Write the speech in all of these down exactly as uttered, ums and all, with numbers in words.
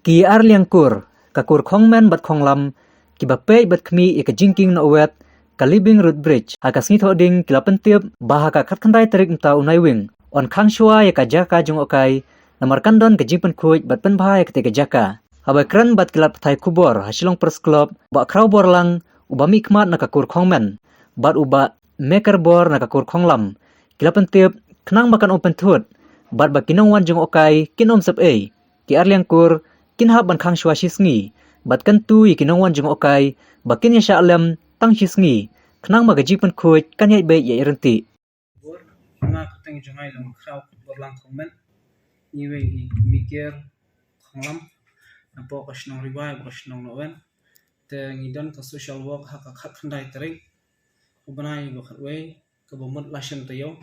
Ki ar liang kur, ka kur Khongmen bad Khonglam, kiba peit bad khmih ïa ka jingkieng noh wet, ka Living Root Bridge, ha ka sngi Thohdieng ki la pyntip ba ha ka khatkhyndai tarik mynta u Naiwieng yn khang shuwa ïa ka jaka jngohkai, namar kan don ka jingpynkhuid bad pynbha ïa katei ka jaka. Haba kren bad ki lad pathai khubor ha Shillong Press Club, Bah Khrawborlang, uba mihkhmat na ka kur Khongmen, bad u Bah Mekerbor na ka kur Khonglam, ki la pyntip khnang ba kan ym pynthut bad ba ki nongwan jngohkai kin ym sep ei. Ki ar liang kur kin hap ban khang shuwa shi sngi bad kyntu ïa ki nongwan jngohkai ba kin ïa shah lem tang shi sngi, khnang ba ka jingpynkhuid kan ïaid beit ïaid ryntih. Bor, nga kyrteng jong nga i long Khrawborlang Khongmen. Ngi wei i Miker Khonglam, napoh ka shnong Ri Wai bad ka shnong Nongwen. Te ngi don ka social work ha ka khatkhyndai tarik u bnai ba khatwei, kaba mut la shen taïew.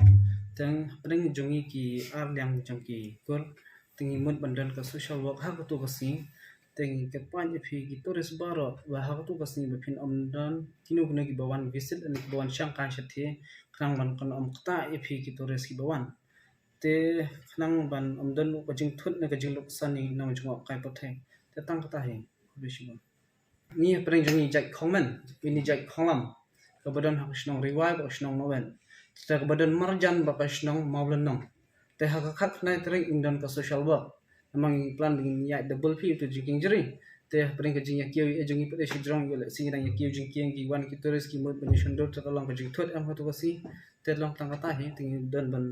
Te hapdeng jong ngi ki ar liang jong ki kur, te ngi mut ban don ka social work ha kato ka sngi. Te ngi kyrpad ïa phi ki tourist baroh ba ha kato ka sngi ba phin ym don kino kino kiba wan visit lane kiba wan shangkai shathie, khnang ban kan ym ktah ïa phi ki tourist kiba wan. Te khnang ban ym don ka jingthut ne ka jingluksan ïa ki nongjngohkai pyrthei. Te tang kata hi, khublei shibun. Ngi hapdeng jong ngi jait Khongmen, ine jait Khonglam, kaba don ha ka shnong Ri Wai bad ka shnong Nongwen. Te kaba don marjan bad ka shnong Mawlynnong. Te ha ka khatkhyndai tarik ngin don ka social work. Namar ngi plan ba ngin ïaid double phi ïa uto u jingkieng jri. Te hapdeng ka jingïakiew ïa jong ngi pat de shi jrong, ïa lehse ngi dang ïakiew jingkieng, ki wan ki tourist ki mut ban ïashon dur, te ka long ka jingthut em ha kato ka sngi. Te long tang kata hi, te ngi don ban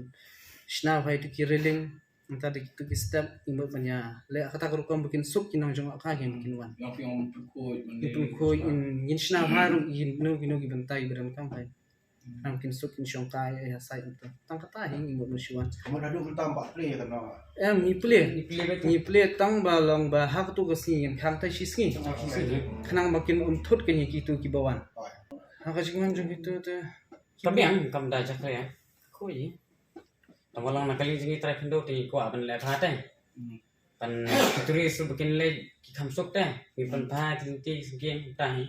shna bha ïa uto ki railing, nangta da kito ki step, ngi mut ban ïaleh ha kata ka rukom ba kin suk ki nongjngohkai ba kin wan. Ïa phi ong pynkhuid, ngin pynkhuid, ngin, ngin shna bha ruh ïa kino kino ki bynta ba donkam bha. Nang kin suk kin shongkai ïa site nangta. Tang kata hi ngi mut ban shu wan. Ka mut haduh mynta ym pat plie ka no? Em, ngi plie. Ngi plie beit. Ngi plie tang ba long ba ha kato ka sngi ngin khang tang shi sngi. Tang shi sngi. Khnang ba kin ym thut kane kito kiba wan. Oi. Ha ka jingwan jong kito te. Ka biang kam da jak ïa. Khuid. Tang ba long na ka liang jong ngi trai khyndew te ngi kwah ban leh bha te. Hmm. Ban ki tourist ruh ba kin leit ki kham suk te. Ngi pynbha ki lynti ki sngewsih te hi.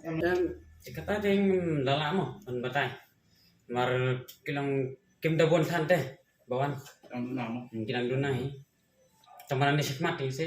Em, kata te ngim da lah mo ban batai. Namar ki long kim da bun than te ba wan. Ki dang duna mo. Hmm, ki dang duna hi. Tang ba nang dei shakhmat te se.